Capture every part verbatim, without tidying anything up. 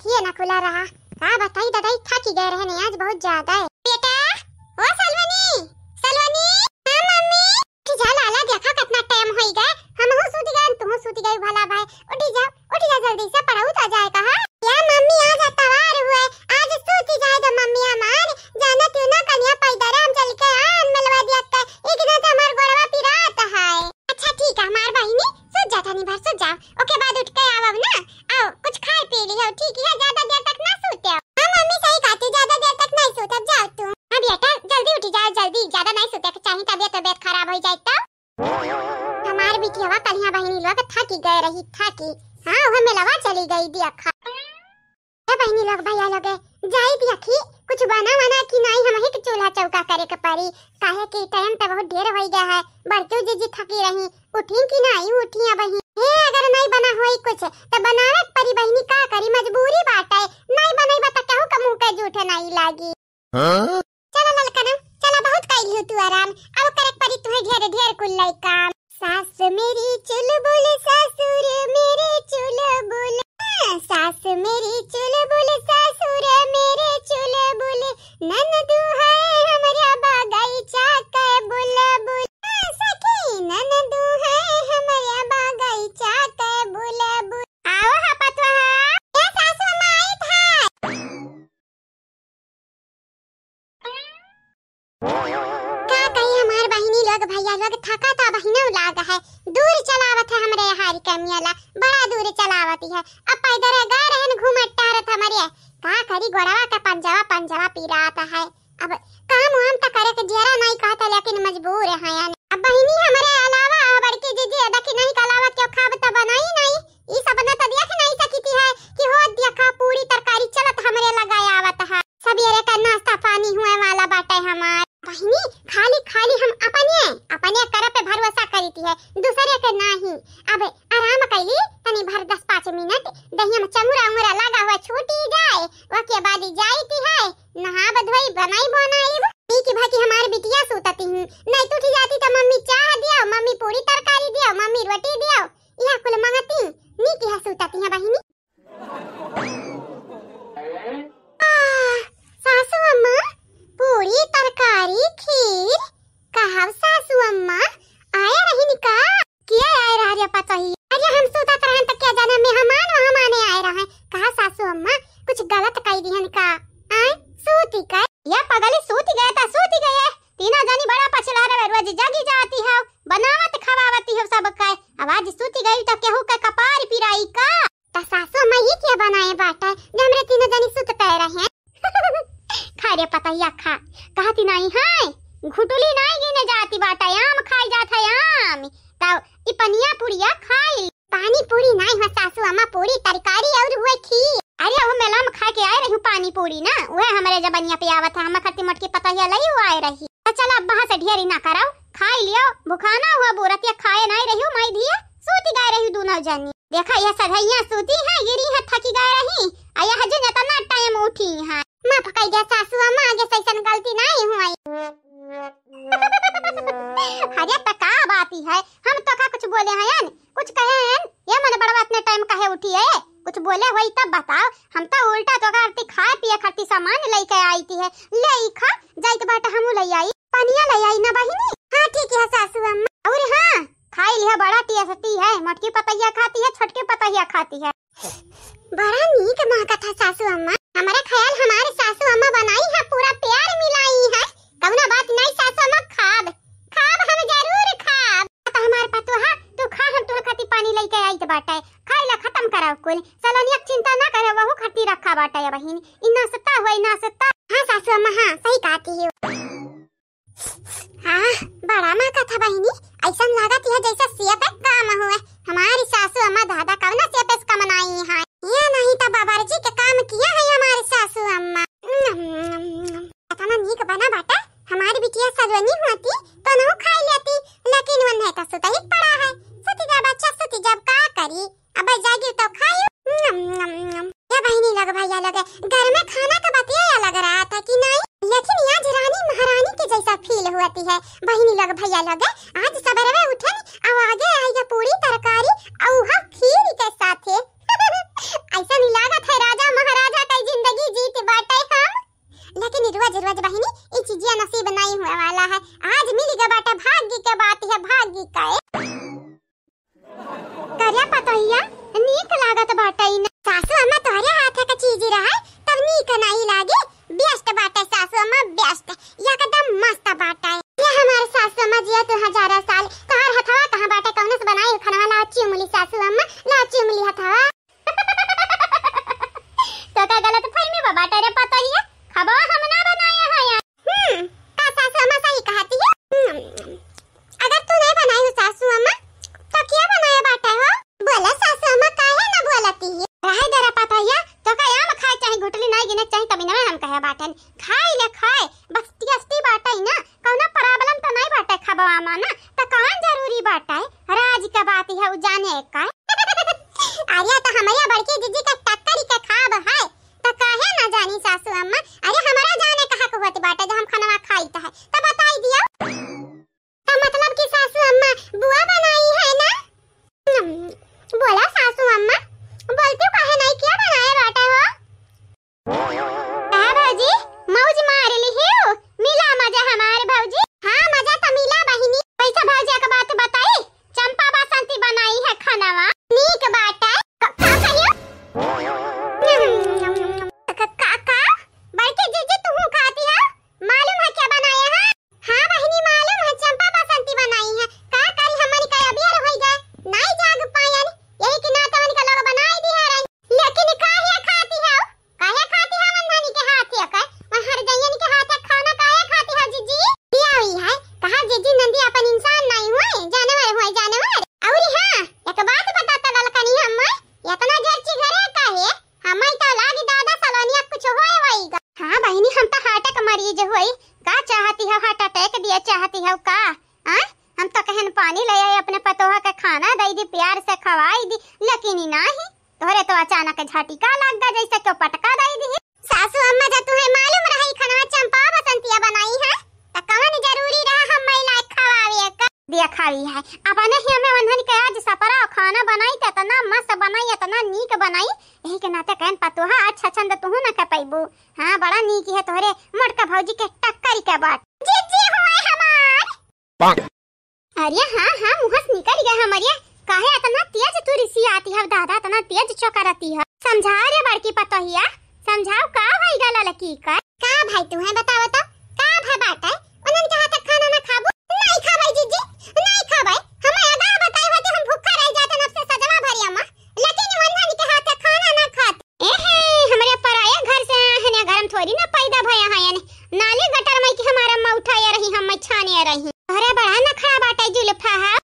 ये ना खुला रहा। का बताई दादा, ई थकी गए रहने आज बहुत ज्यादा है। बेटा, ओ सलवनी, सलवनी। हाँ मम्मी। उठी जा लाला, देखा कितना टाइम होई गए, हमहू सूत गए, तुहू सूत गए भला भाई। उठी जा, उठी जा जल्दी से, पढ़ऊ तो जाए कहा। या मम्मी, आज अतवार हुए, आज सूत जाए दो मम्मी हमार। जाना क्यों ना कनिया पैदर हम चल के आन मिलवा दिया के, एक दिन तो हमार गोड़वा पिरात है। अच्छा ठीक है हमार बहिनी, सूत जा तनी भर सूत जाओ, ओके बाद उठ के आवब ना। आओ कुछ खाए पी लियो, ठीक है, ज्यादा देर तक ना सूते। हाँ मम्मी सही कहती, ज्यादा देर तक नहीं सूतब, जाओ तू। हाँ बेटा जल्दी उठी जाओ, जल्दी, ज्यादा नहीं सूते के चाहिए, तबियत तबियत खराब हो जाए तो। हमार बिटियावा कलिया बहिनी लोग थकी गए रही, थकी। हाँ वह मिलवा चली गई दिया खा। ए बहिनी लोग, भैया लोग, जाई देखी कुछ बना वना कि नाई, हमही के चूल्हा चौका करे के पड़ी, काहे कि टाइम त बहुत ढेर होई गया है। बड़की जीजी थकी रही, उठी कि नाई उठी अब बहिनी। हे अगर नाई बना होई कुछ त बनावे के पड़ी बहिनी, का करी, मजबूरी बाटे, नाई बनई बा त केहू के मुंह के जूठे नाई लागी। हाँ? चला ललकना, चला बहुत कइली हो तू आराम, अब करे के पड़ी तुहे ढेर ढेर कुल लई काम। सास मेरी चुलबुल ससुर मेरे चुलबुल, सास मेरी चुलबुल ससुर मेरे चुलबुल, ननदू है हमरा बगैचा के बुलबुल, सखी ननदू है हमरा बगैचा के बुलबुल। आओ हा पतोहा। ए सासू अम्मा आई था। का कही हमार बहिनी लोग, भैया लोग, थका त बहिनो लाग है, दूर चलावत है हमरे हारी के मेला, बड़ा दूर चलावत है। अब पैदर गए रहन घूमत टहरत हमरे, का करी गोड़वा के पंजवा पंजवा पिरात है। अब काम वाम त करे के जियरा नहीं कहता, लेकिन मजबूर है यानी। अब बहिनी हमरे अलावा आ बड़की जीजी अदा की नहीं के अलावा क्यों खाब त बनाई नहीं। ई सपना त देख नहीं सकी थी है कि हो देखा पूरी तरकारी चलत हमरे लगा आवत है। सबेरे का नाश्ता पानी हुए वाला बाटे हमार। बहिनी, खाली, खाली हम अपने, अपने कर पे भरोसा करी थी है, दूसरे के नाही। अब आराम कैली, तनी भर दस पाँच मिनट, दहिया में चमुरा उमुरा लगा हुआ छूटी जाए, ओके बाद जाई थी है, नहाब धोई, बनाई बनाई। नीक भा कि हमार बिटिया सूतती हूँ, नहीं तो उठी जाती तो मम्मी चाह दियो, मम्मी पूरी तरकारी दियो, मम्मी रोटी दियो, यह कुल मंगती, नीक यह सूतती है बहिनी। आह, सासू अम्मा, पूरी, तरकारी, खीर, कहव सासू अम्मा, आया रही निका? किया आए रहा रे पतोही? अरे हम सूतत रहन त क्या जाने मेहमान वहमाने आए रहे। कहा सासू अम्मा, कुछ गलत कह दिहन का? आए, सूती का? या पगली सूती गए त सूती गए। तीनों जनी बड़ा पछला रहे, रोज जगी जाती है, बनावत खवावती है सब का। अब आज सूती गई त केहू के कपार पिराई का? त सासू अम्मा ई क्या बनाए बाटे, जे हमरे तीनों जनी सुत पै रहे? खा रे पतोहिया खा, कहती नहीं है, घुटुली नहीं गिने जाती बाटे, आम खाई जात है आम। त ई पनिया पुड़िया खाई। पानी पूरी नहीं हो सासू अम्मा, पूरी तरकारी और हुए खीर। अरे वो मेला में खा के आए रही पानी पूरी ना, वह हमरे जबनिया पे आवत है, हम खती मोटकी पतोहिया लई हुआ आए रही। त चला अब वहाँ से ढेरी ना कराओ, खाई लियो, भुखाना हुआ बूरत या खाए नहीं रही, माई धिया सूती गए रही दोनों जनी। देखा, यह सधैया सूती है, गिरी है, थकी गए रही। आ यह जो इतना टाइम उठी है। माफ कई दे सासू अम्मा, आगे से ऐसन गलती नहीं हुई। अरे, त का बात ही है, हम तो का कुछ बोले हैं, कुछ कहे हैं? ये मन बड़वा इतने टाइम काहे उठी है? कुछ बोले होई तब बताओ। हम तो उल्टा तो करती खाए पिए खाती सामान लेके आई थी है, ले ई खा, जाइत बाटे हमू ले आई, पनिया ले आई ना बहिनी। हाँ, ठीक है सासू अम्मा। और हाँ, खाई लिहा, बड़ा टेस्टी है, मोटकी पतैया खाती है, छोटकी पतैया खाती है। बड़ा नीक महकत है सासू अम्मा। हमारे ख्याल हमारे सासू अम्मा बनाई है, पूरा प्यार मिलाई है। कौनो बात नहीं सासू अम्मा, खाब, खाब, हम जरूर खाब। तो हमार पतोहा, तू खा, हम तोहर खातिर पानी लेके आइत बाटे। खाई ला, खत्म कराओ कुल। सलोनिया के चिंता ना करे, वहू खातिर रखा बाटे बहिन। ई नाश्ता हुआ, ई नाश्ता। हाँ सासू अम्मा, हाँ, सही कहती हो। हाँ, बड़ा महकत है बहिनी, ऐसन लागत है जैसे सेब के काम हुए। हमारी सासू अम्मा दादा कवना सेब से कमनाई है। ये नहीं तो बाबर्ची के काम किया है हमारी सासू अम्मा। नम, नम, नम। इतना नीक बना बाटे, हमारी बिटिया सलोनी होती तो नहु खाई लेती, लेकिन वो नहीं तो सुतही पड़ा है। सुती जा बच्चा, सुती जब का करी। अबे जागी तो खाई। नम, नम, नम। ये बहिनी लोग, भैया लोग, घर में खाना का बतिया अलग रहा था कि नहीं, लेकिन आज रानी महारानी के जैसा फील होती है। बहिनी लोग, भैया लोग, आज सबेरे उठन और आगे आएगा पूरी तरकारी और खीर के साथे। ऐसा नहीं लागत है राजा महाराज खाई ले खाए, बस tasty बाटे ना, कौनो problem तो नहीं बाटे खबवा मा ना, तो कौन जरूरी बाटे? राज के बात है उ जाने का। अरे तो हमरे बड़की जीजी के टक्कर के खाब है, तो काहे ना जानी सासू अम्मा? अरे हमरा जाने का हक होत बाटे जो हम खनवा खाइत है, तो बताई दियो। तो मतलब कि सासू अम्मा बुआ बनाई है ना? हम्म, बोला सासू अम्मा, बोलती काहे नहीं, क्या बनाए बाटे हो? का भौजी, मौज मार लिहियो? मिला मजा हमार भौजी। हाँ, मजा तो मिला बहिनी। वैसे भौजी, एक बात बताई, चंपा बसंती बनाई है खनवा। नीक बाटे। क-, का कहियो? क-, का, का? बड़की जीजी, तुहू खाती हो? मालूम है क्या बनाया है? हाँ बहिनी, मालूम है, चंपा बसंती बनाई है। का करी, हमनी का अबियर होई गए, नाई जाग पायन, यही के नाते उनका लोग बनाई दिया रही। लेकिन काहे खाती है? काहे खाती है वंधनी के हाथ के? वहाँ हर जइयन के हाथ के खाना काहे खाती है जीजी? दिया हुई है, कहा जीजी नंदी अपन इंसान नहीं हुए, जानवर हुए, जानवर। और हाँ, एक बात बताता ललकनी हम, इतना जर्ची घरे काहे? हमाई तो लागी दादा सलोनिया कुछ होए वही गा। हाँ बहिनी, हम तो heart के मरीज होई। का चाहती हो, heart attack दिए चाहती हो का? आय? हम तो कहन पानी ले आई, अपने पतोहा के खाना दई दी, प्यार से खवाई दी, लेकिन ई नाही। तोहरे तो अचानक झटका लग गा, जैसे क्यों पटका दई दी। सासू अम्मा, जब तुम्हें मालूम रही खनवा चंपा बसंतिया बनाई है, तो कवन जरूरी रहा हम महिला खवावे का? दिया खावी है। अपने ही हमें वंधन के आज सपरा खाना बनाई, त इतना मस्त बनाई, इतना नीक बनाई, यही के नाते कहन पतोहा अच्छा छंद तुहू न कर पैबू। हाँ, बड़ा नीक है तोहरे मोटका भौजी के टक्कर के बात। जीजी हुए हमार। पाक। अरे हाँ, हाँ, मुँह से निकल गया हमरिया। काहे इतना तेज तू रिसियाती है दादा, इतना तेज चौकरती है? समझा रे बड़की पतोहिया, समझाओ का होई गा ललकी का? का भाई तू है बताओ तो, का भाई बात है? उन्हन के हाथ खाना ना खाबू? नहीं खाबै जीजी, नहीं खाबै। हमें आगाह बताए होते हम भूखा रह जाते नब से सजवा भरिया माँ, लेकिन वंधन के हाथ खाना ना खाते। एहे, हमरे पराया घर से आए हैं, घर में थोड़ी ना पैदा भया है, यानी नाली गटर में कि हमारा अम्मा उठाया रही, हम छाने रही। अरे बड़ा नखरा बाटे जुल्फा है।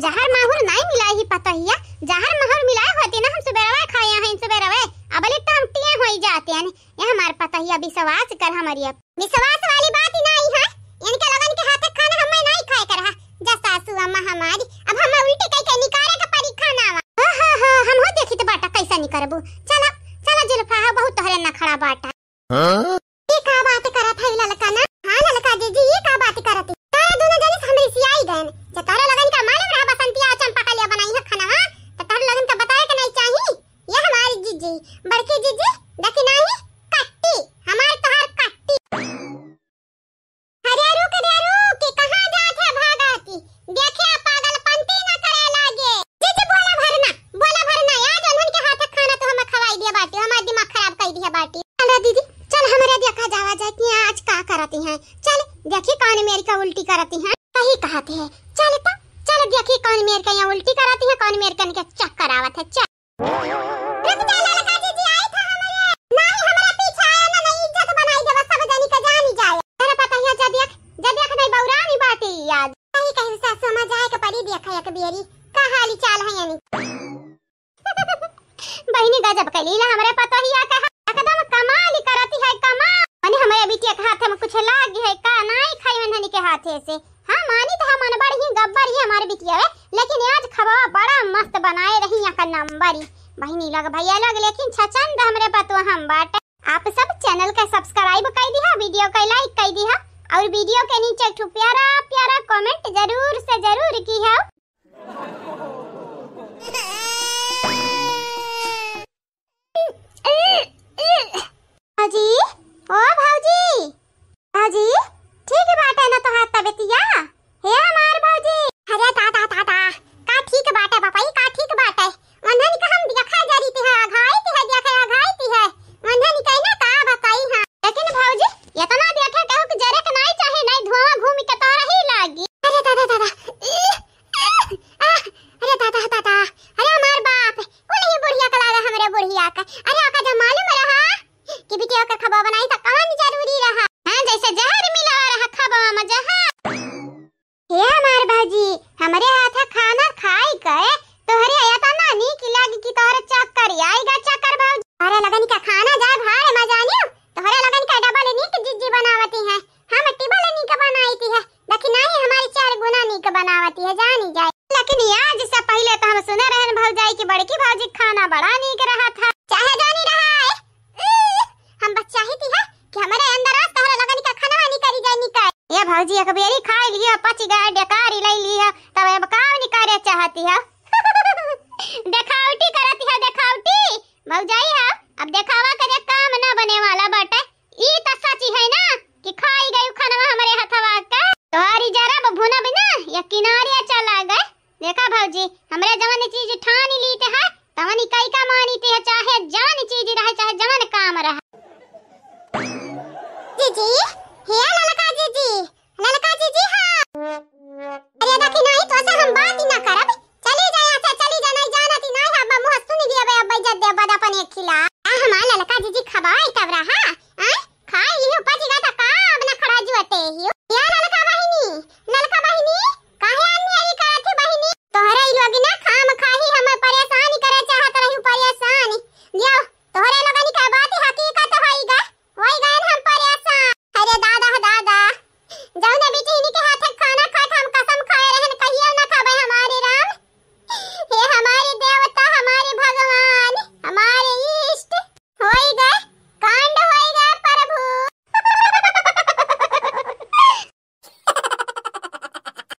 जहर माहुर नाई मिलाई ही पतोहिया, जहर माहुर मिलाए होती ना हम सुबेरवा खाए हैं, सुबेरवे, अबले तो हम टिए होई जाते हैं। ये हमार पतोहिया विश्वास कर हमारी अब। विश्वास वाली बात ही नाई है, इनके लोगन के हाथ खाना हमें नाई खाए कर है। जा सासू अम्मा हमारी, अब हमें उल्टी कई के निकाले के परी खाना वा। हाँ, हाँ, हाँ, हम हो देखी तो बाटा कैसा निकरबू। चला, चला जुल्फा, हाँ, बहुत तोहरे नखरा बाटा। हाँ? ये का बात करत है ललका ना? हाँ ललका जीजी, ये का बात करत है? तारा दोनों जने से हम रिसियाई गए। जब तारा लोगन का मालूम रहा बसंतिया और चंपा का लिए बनाई है खाना, हाँ? तो तारा लोगन का बताए के नहीं चाहिए। ये हमारी जीजी, बड़की जीजी, देखी नहीं, कट्टी, हमार तोहार कट्टी। अरे रुक रे रुक, कहाँ जात है भागत? देखिया पागलपंती न करे लागे। जीजी बोला भरना, बोला भरना, आज उन्हन के हाथ खाना तो हमें खवाई दिया बाटी, हमार दिमाग खराब कर दिया बाटी। चल रे दीदी, चल हमरे देखा जावा जाए कि आज का करती हैं। चल देखी कौन मेर का उल्टी करती हैं। सही कहत है। चल तो, चल देखी कौन मेर का यहाँ उल्टी करती है, कौन मेर का इनके चक्कर आवत है। चल। रुक जा ललका जीजी, आई था हमरे। नाही हमरा पीछे आया ना, नहीं इज्जत बनाई देबा, सब जनी का जानी जाए। अरे पतोहिया जा देख, जा देख नहीं बौरानी बाटी आज। सही कही सासू माँ, जाए के परी देखा एक बेरी, का हाली चाल है यानी। बहिनी गजब के लीला हमरे पतोहिया के है, एकदम कमाल ही करती है, कमाल। माने हमरे बिटिया के हाथ में कुछ लाग है का, नाई खाई उन्हनी के हाथे से। हाँ, मानी तो हम अनबड़ ही, गब्बर ही हमारे बिटिया है, लेकिन आज खबवा बड़ा मस्त बनाए रही, यहाँ का नंबर ही। बहिनी लोग, भैया लोग, लेकिन छचंद हमरे पतोह हम बाटे। आप सब channel का subscribe कर दिहा, video का like कर दिहा, और video के नीचे एक ठो प्यारा प्यारा comment जरूर से जरूर की है। भौजी, ओ भौजी, भौजी, ठीक बाटे ना तोहार तबियतिया? हे हमार भौजी। अरे दादा, दादा, का ठीक बाटे बापा, ई का ठीक बाटे? वंधन का हम देखा जरी ती है, अघाई ती है, देखा अघाई ती है। वंधन के ना का बताई हाँ। लेकिन भौजी, इतना देखे केहू के जरे के नाई चाही, नाई धुआं घूम के तोहरा ही लागी। अरे दादा, दादा, ई, आ, अरे दादा, दादा, अरे हमार बाप, कुल ही बुढ़िया के लागे हमरे बुढ़िया के। अरे ओका जब मालूम रहा कि बिटिया के खबा बनाई त कवन जरूरी रहा? हाँ, जैसे जहर मिला रहा खबा में जहर। हे हमार भौजी, हमरे हाथ खाना खाई के तोहरे इतना नीक लागी कि तोहरे चक्कर आएगा चक्कर भौजी। तोहरे लगन का खाना जाए भाड़ में जानियो, तोहरे लगन एक बेरी खाई लिया, पच गया, डेकारी लई लिया, तब अब काम नहीं करे चाहती है। देखावटी करती है, देखावटी। भौजाई है, अब देखावा करे